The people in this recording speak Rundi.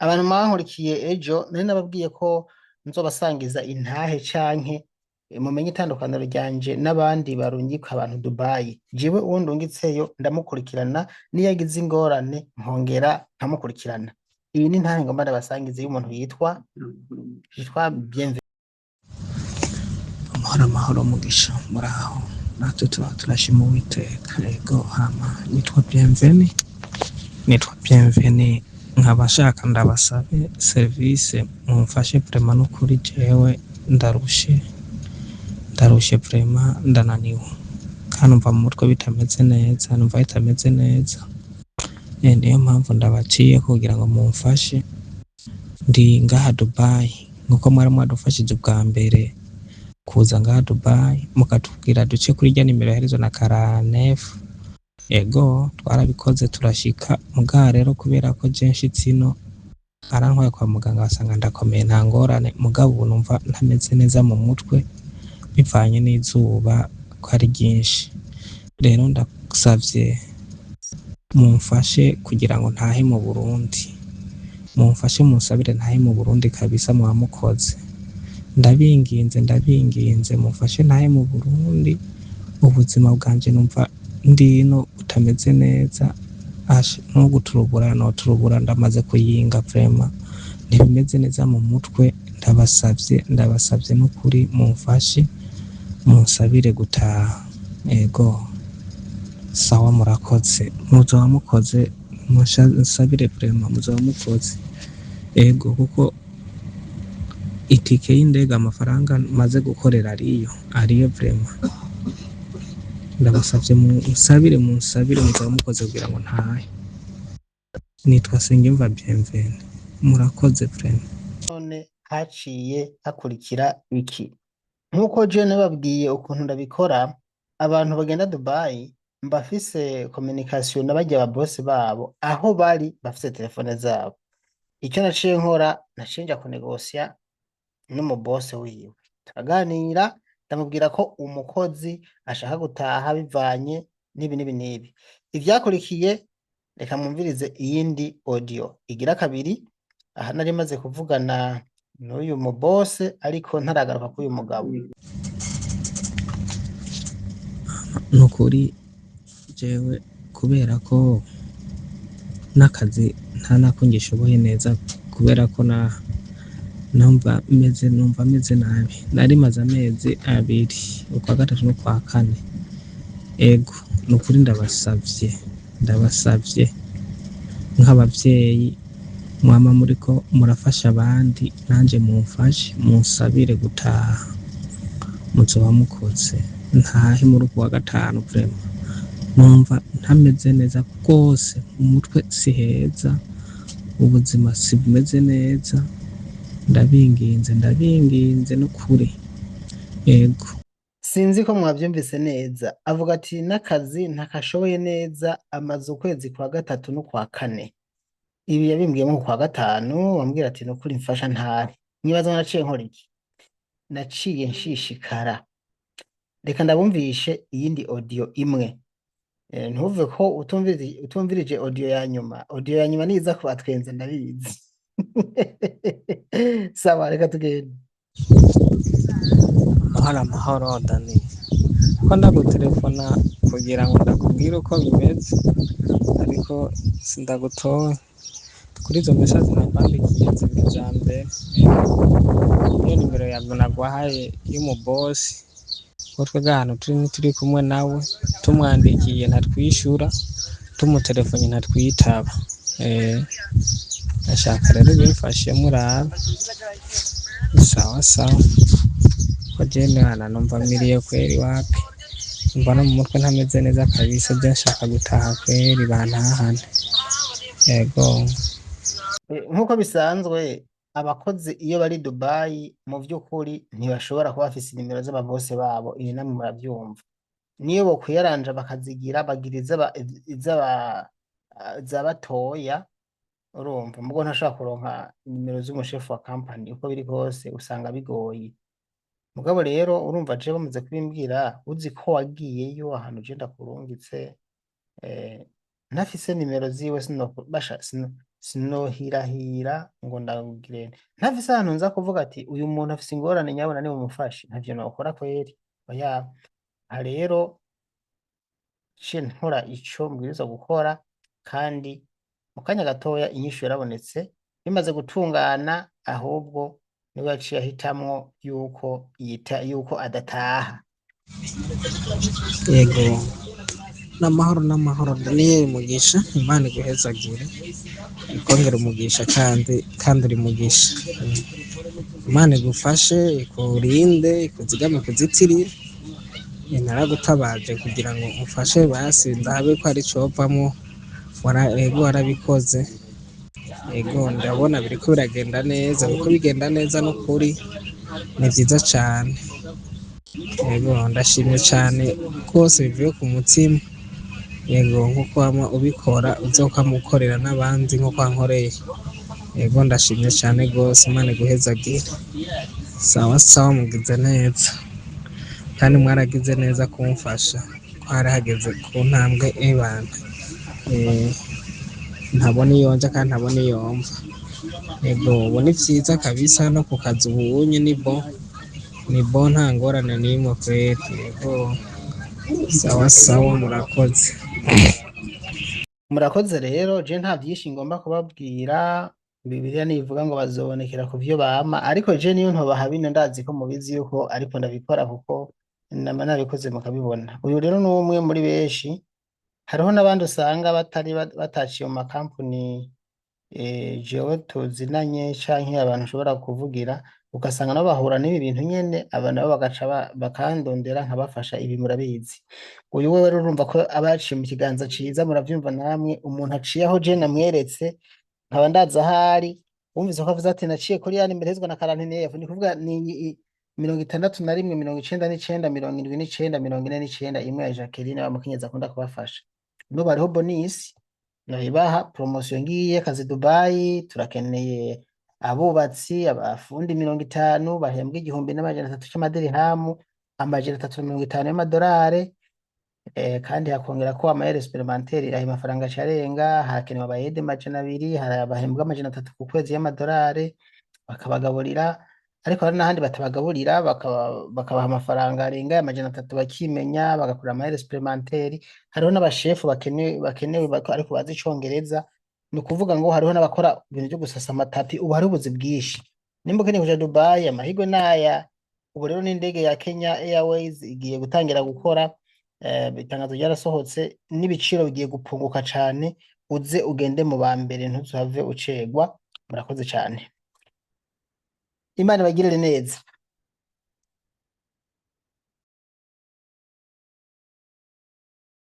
Abantu mwankurikiye ejo, nari nababwiye ko nzobasangiza intahe canke mumenye itandukaniro ryanje n'abandi barungika abantu Dubai. Jewe uwo ndungitseyo ndamukurikirana, niyo agize ingorane nkongera nkamukurikirana. Iyi ni intahe ngomba ndabasangize y'umuntu yitwa Bienvenue. Amahoro, amahoro, Mugisha, muraho? Natwe tuba turashima Uwiteka. Ego, hama nitwa Bienvenu, nitwa Bienvenu, nkaba nshaka ndabasabe serivisi, mumfashe vraiment. N'ukuri jewe ndarushe, ndarushe vraiment, ndananiwe kandi numva mu mutwe bitameze neza, numva bitameze neza. Niyo mpamvu ndabaciye kugira ngo mumfashe. Ndi ngaha Dubai, nkuko mwari mwadufashije ubwa mbere kuza ngaha Dubai, mukatubwira duce kuri rya nimero yaherezwa na karanefu. Ego, twarabikoze turashika. Muga rero kubera ko je nshitse ino arantwaye kwa muganga, basanga ndakomeye, nta ngorane, mugabo ubu numva ntameze neza mu mutwe bivanye n'izuba ko ari ryinshi. Rero ndasavye mumfashe kugira ngo ntahe mu Burundi, mumfashe, munsabire ntahe mu Burundi kabisa, muba mukoze. Ndabinginze, ndabinginze, mumfashe ntahe mu Burundi. Ubuzima bwanje numva ndino butameze neza. Asha, no guturubura noturubura, ndamaze kuyinga vraiment, ntibimeze neza mu mutwe. Ndabasavye, ndabasavye n'ukuri, mumfashe, munsabire gutaha. Ego, sawa, murakoze, muzoba mukoze. Munsabire vraiment, muzoba mukoze. Ego, kuko itike y'indege, amafaranga maze gukorera ariyo, ariyo vraiment. Ndabasavye munsabire, munsabire, muzoba mukoze kugira ngo ntahe. Nitwa Nsengiyumva Bienvenu, murakoze vraiment. None haciye hakurikira iki? Nk'uko je nababwiye ukuntu ndabikora, abantu bagenda Dubai mbafise communication na barya ba boss babo aho bari, bafise telefone zabo. Icyo naciye nkora, naciye nja kunegosya n'umu boss wiwe, turaganira, ndamubwira ko umukozi ashaka gutaha bivanye n'ibi n'ibi n'ibi. Ivyakurikiye, reka mwumvirize iyindi audio igira kabiri. Aha nari maze kuvugana n'uyu mu boss, ariko ntaragaruka k'uyu mugabo. Nukuri jewe kubera ko n'akazi nta nako ngishoboye neza, kubera ko na numva meze, numva meze nabi. Nari maze amezi 2, ukwa gatatu n'ukwa kane. Ego, nukuri ndabasavye, ndabasavye nk'abavyeyi mwama muriko murafasha abandi, nanje mumfashe, munsabire gutaha, muzoba mukoze. Ntahe muri uku wa gatanu vraiment, numva ntameze neza rwose, mu mutwe si heza, ubuzima si bumeze neza. Ndabinginze, ndabinginze n'ukuri. Ego. Sinzi ko mwavyumvise neza. Avuga ati n'akazi ntakashoboye neza, amaze ukwezi kwa gatatu n'ukwa kane. Ibi yabimbwiyemo mu kwa gatanu, wambwira ati nukuri mfasha ntahe. Mwibaza ngo naciye nkora iki? Naciye nshishikara. Reka ndabumvishe iyindi audio imwe. Ntuve ko utumvirije audio ya nyuma. Audio ya nyuma niza kubatwenza, ndabizi. Sawa, reka tugende. Amahoro, amahoro Dani, ko ndagutelefona kugira ngo ndakubwire uko bimeze, ariko sindagutoye kuri izo message nakwandikiye zibiri za mbere. Iyo nimero yawe naguhaye y'umubosi, ko twebwe ahantu turi ntituri kumwe nawe, tumwandikiye ntatwishura, tumutelefone ntatwitaba. Ndashaka rero ubimfashemo urabe. Sawa sawa, ko jewe mwana numva miriye kweri, wapi, numva no mu mutwe ntameze neza kabisa. Je nshaka gutaha kweri, bantahane. Yego. Nk'uko bisanzwe, abakozi iyo bari Dubai mu vy'ukuri ntibashobora kuba bafise inimero z'ababosi babo, ibi namwe muravyumva. Niyo bokwiyaranja bakazigira, bagira iz'aba za batoya, urumva, mugo ntashobora kuronka inimero z'umushefu wa company, uko biri kose usanga bigoye. Mugabo rero urumva jewe bamaze kubimbwira, uzi ko wagiyeyo ahantu je ndakurungitse, ntafise nimero ziwe, basha Sinohirahira ngo ndagire ntafise ahantu nza kuvuga ati uyu muntu afise ingorane, nyabona nimumufashe. Ntavyo nokora kweri, oya. Aha rero ciye nkora ico mbwirizwa gukora, kandi mu kanya gatoya inyishu yarabonetse bimaze gutungana. Ahubwo niwe yaciye ahitamwo yuko yita yuko adataha. Yego, n'amahoro n'amahoro Daniel Mugisha, Imana iguhezagire, ikongera umugisha kandi uri mugisha. Imana igufashe, ikurinde, ikuzigame, ikuzitirire. Naragutabaje kugira ngo umfashe, basi ndabe ko hari icovamwo. Ego, warabikoze. Ego, ndabona biriko biragenda neza, biriko bigenda neza n'ukuri, ni vyiza cane. Ego, ndashimye cane rwose bivuye ku mutima. Yego, nkuko wama ubikora, uzokwama ukorera n'abandi nkuko wankoreye. Yego, ndashimye cane rwose, Imana iguhezagire. Sawa sawa, mugize neza kandi mwaragize neza kumfasha, ko hari hageze ku ntambwe ebana. Ntabona iyo nja kandi ntabona iyo mva. Yego, ubu ni vyiza kabisa, no ku kazi ubunye ni bon, ni bon, nta ngorane n'imwe kweri. Yego, sawa sawa, murakoze. Murakoze rero, je nta vyinshi ngomba kubabwira. Bibiliya nivuga ngo bazobonekera ku vyo bama, ariko je niyo ntobaha bino, ndazi ko mubizi yuko ariko ndabikora, kuko nama nabikoze mukabibona. Uyu rero ni umwe muri benshi, hariho n'abandi usanga batari bataciye mu makampuni jewe tuzinanye canke abantu nshobora kuvugira, ugasanga nabo bahura n'ibi bintu nyene, aba nabo bagaca bakandondera nkabafasha. Ibi murabizi. Uyu wewe rero urumva ko aba yaciye mu kiganza ciza, muravyumva namwe, umuntu aciye aho je namweretse, nkaba ndazi ahari. Wumvise ko avuze ati naciye kuri ya nimero ihezwa na 49, ni kuvuga ni 61 99 79 49, imwe ya Jacqueline wa mukenyezi akunda kubafasha. N'ubu hariho bonus noyibaha, promotion ngiye kazi Dubai, turakeneye abubatsi, abafundi 50 bahembwa 1300 c'amadirihamu, 350 y'amadolari, kandi hakongera ko ama heures supplémentaires, ayo mafaranga acarenga. Harakenewe abayede 200, hari abahembwa 300 ku kwezi y'amadolari, bakabagaburira, ariko hari n'ahandi batabagaburira, bakabaha amafaranga arenga aya 300, bakimenya bagakora ama heures supplémentaires. Hariho n'abashefu bakenewe ariko bazi icongereza. Ni ukuvuga ngo hariho n'abakora ibintu vyo gusasa amatapi. Ubu hariho ubuzi bwinshi. Nimba ukeneye kuja Dubai, amahirwe naya. Ubu rero n'indege ya Kenya Airways igiye gutangira gukora, itangazo ryarasohotse, n'ibiciro bigiye gupunguka cane. Uze ugende mu ba mbere, ntuzohave ucerwa. Murakoze cane, Imana ibagirire neza.